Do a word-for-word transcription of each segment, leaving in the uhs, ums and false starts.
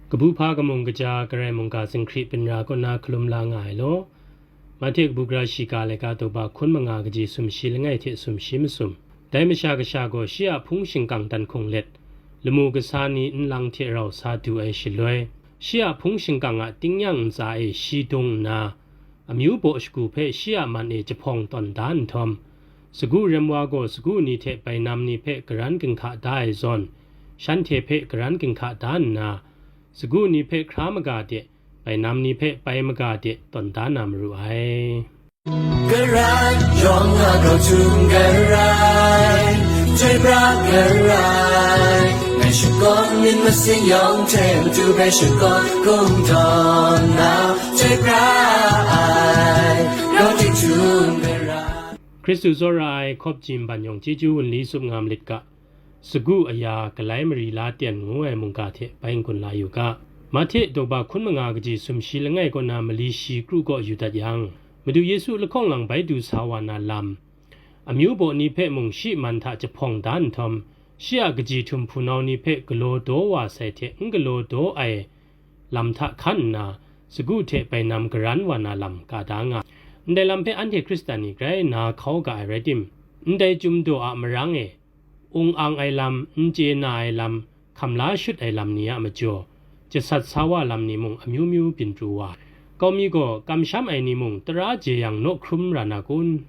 Kabu hpa kamung kaja, Karai mungga zinghkri binra kaw na hkalum la nga ai law, Mahte kabu gara shiga laika daw ba hkun manga kaji sumshi langai hte sumshi masum. Dai masha kasha gaw shi a hpung shingkang dan hkung let, lamu kasa ni nlang hte rau sa du ai shaloi, shi a hpung shingkang a tingnyang ntsa e shi dung nna, amyu baw shagu hpe shi a man e jahpawng tawn da nhtawm, sagu rem wa gaw sagu ni hte bainam ni hpe karan ginhka da ai zawn, shanhte hpe karan ginhka da nna, sagu ni hpe hkra maga de, bainam ni hpe pai maga de tawn da na maru ai. Karai, yawng a grau htum karai, chyoi pra karai, ngai shakawn myit masin yawng hte matu hpe shakawn kungdawn na, chyoi pra ai, grau htum karai. Hkristu tsawra ai hkawp jim ban yawng chyeju wunli tsup nga malit ga, sagu aya galai mari la ten ngu ai mungga hte bai n-gun la yu ga. Mahte daw ba hkun manga kaji sumshi langai kaw na mali shi kru kaw yu dat yang, Madu Yesu lahkawng lang bai du sa wa na lam, amyu baw ni hpe mung shi man hta jahpawng da nhtawm, shi a kaji htum hpunau ni hpe galaw daw wa sai hte n galaw daw ai lam hta hkan nna, sagu hte bainam garan wa na lam ka da nga. Ndai lam hpe anhte Hkristan ni grai na hkau ga ai rai tim, ndai Chyum daw a marang e, ung ang ai lam, n chye na ai lam, hkam la shut ai lam ni a majaw, jasat sa wa lam ni mung amyu myu byin pru wa ai. Kaumi gaw kamsham ai ni mung tara jeyang naw hkrum ra na kun?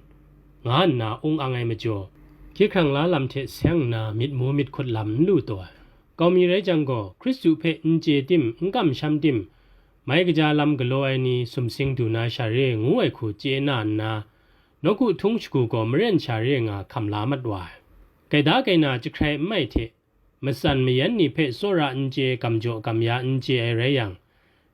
Nga nna ung ang ai majaw, hkye hkrang la lam hte seng nna myit mu myit hkut lam n lu taw ai. Kaumi rai jang gaw, Hkristu hpe n chye tim, n kamsham tim, mai kaja lam galaw ai ni sumsing du na sha re ngu ai hku chye na nna, nawku htung shagu gaw maren sha re nga hkam la mat wa ai. Gaida gaina jahkrai n mai hte, matsan mayan ni hpe tsawra n chye, gamjaw gamya n chye ai rai yang,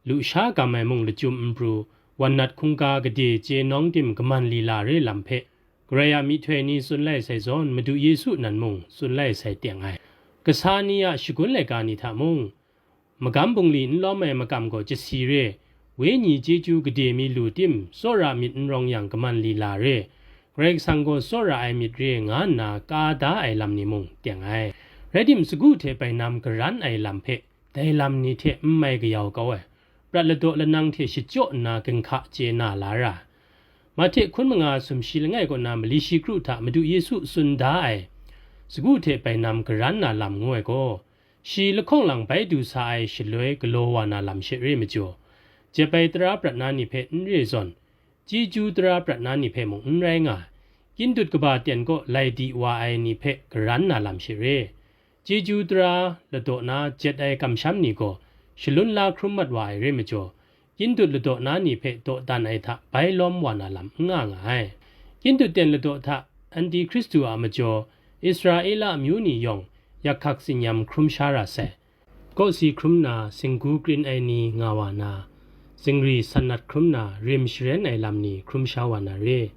lusha gam ai mung lachyum n pru, wan nat hkungga gade chye nawng tim kaman lila re lam hpe, Karai a myihtoi ni tsun lai sai zawn, Madu Yesu nan mung tsun lai sai teng ai. Kasa ni a shagun laika ni hta mung, magam bungli n lawm ai makam gaw chyasi re, wenyi chyeju gade mi lu tim, tsawra myit n rawng yang kaman lila re, Karai Kasang gaw tsawra ai myit re nga nna ka da ai lam ni mung teng ai. Rai tim, sagu hte bainam garan ai lam hpe dai lam ni hte n mai kayau kau ai, prat ladaw lanang hte shachyaw nna ginhka chye na la ra ai. Mahte hkun manga sumshi langai kaw na mali shi kru hta Madu Yesu tsun da ai, sagu hte bainam garan na lam ngu ai gaw, shi lahkawng lang bai du sa ai shaloi galaw wa na lam she re majaw, jep ai tara prat na ni hpe n re zawn, chyeju tara prat na ni hpe mung n rai nga ai, kyindut kaba ten kaw lai di wa ai ni hpe garan na lam she re. Chyeju tara ladaw na jet ai kamsham ni gaw shalun la hkrum mat wa ai re majaw, kyindut ladaw na ni hpe dawdan ai hta bai lawm wa na lam n nga nga ai. Kyindut ten ladaw hta Anti-Hkristu a majaw Israela amyu ni yawng yak hkak tsinyam hkrum sha ra sai. Kawsi hkrum na singgu krin ai ni nga wa na, zingri san nat hkrum na rim sharen ai lam ni hkrum sha wa na re.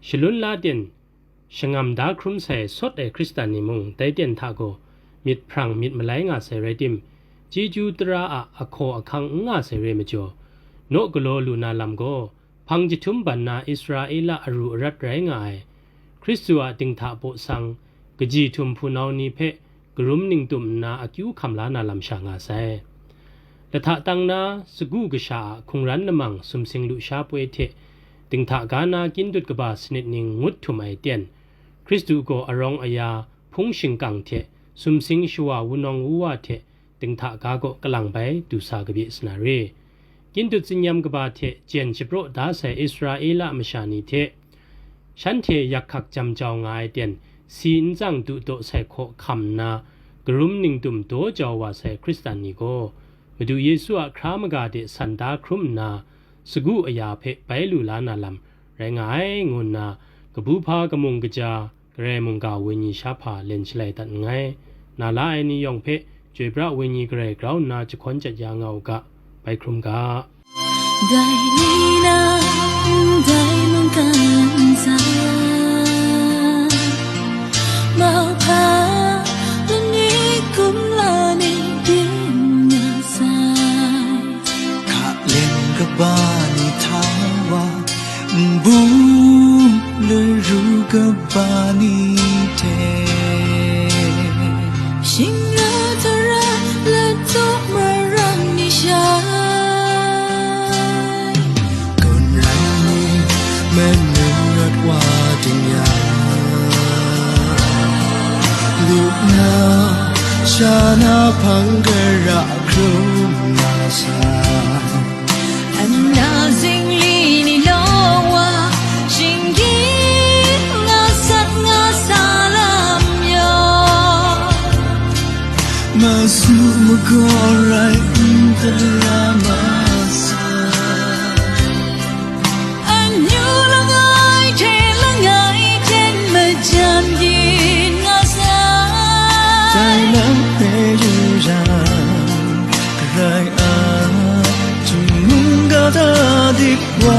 Shalun la ten shangam da hkrum sai sawt ai Hkristan ni mung dai ten hta gaw myit hprang myit malai nga sai rai tim, chyeju tara a ahkaw ahkang n nga sai re majaw, naw galaw lu na lam gaw, hpang jahtum ban na Israela aru arat rai nga ai, Hkristu a dinghta baw sang, kaji htum hpunau ni hpe karum ningtum nna akyu hkam la na lam sha nga sai. Lahta tang na sagu kasha a hkungran lamang sumsing lusha poi hte dinghta ga na kyindut kaba sanit ning ngut htum ai ten, Hkristu gaw arawng aya, hpung shingkang hte sumsing shawa wunawng wuwa hte dinghta ga kaw kalang bai du sa kabye sa na re. Kyindut tsinyam kaba hte jen shapraw da sai Israela masha ni hte, shanhte yak hkak jam jau nga ai ten, si n tsang du daw sai hkaw hkam nna, karum ningtum daw jau wa sai Hkristan ni gaw, Madu Yesu a hkra maga de san da hkrum nna, sagu aya hpe bai lu la na lam rai nga ai, ngu nna, kabu hpa kamung kaja, Karai mungga wenyi sha hpa len shalai dat nngai. Na la ai ni yawng hpe, chyoi pra wenyi Karai grau nna jahkawn jat ya nga u ga, bai hkrum ga. Dai ni na, dai mungkan ntsa, mauhpa lani kumla ni byin nga sai. Hka len kaba ni hta wa, nbung laru kaba ni hte. Shingra tara ladaw marang Tana hpang gara hkrum nga sa, ana zingli ni law wa, shinggyim nga sat nga sa lam yaw, masu magaw rai n tara masa. Amyu langai hte langai hten majan yin nga sa. Dai lam hpe yu yang, Karai a, htingnu ga da dik wa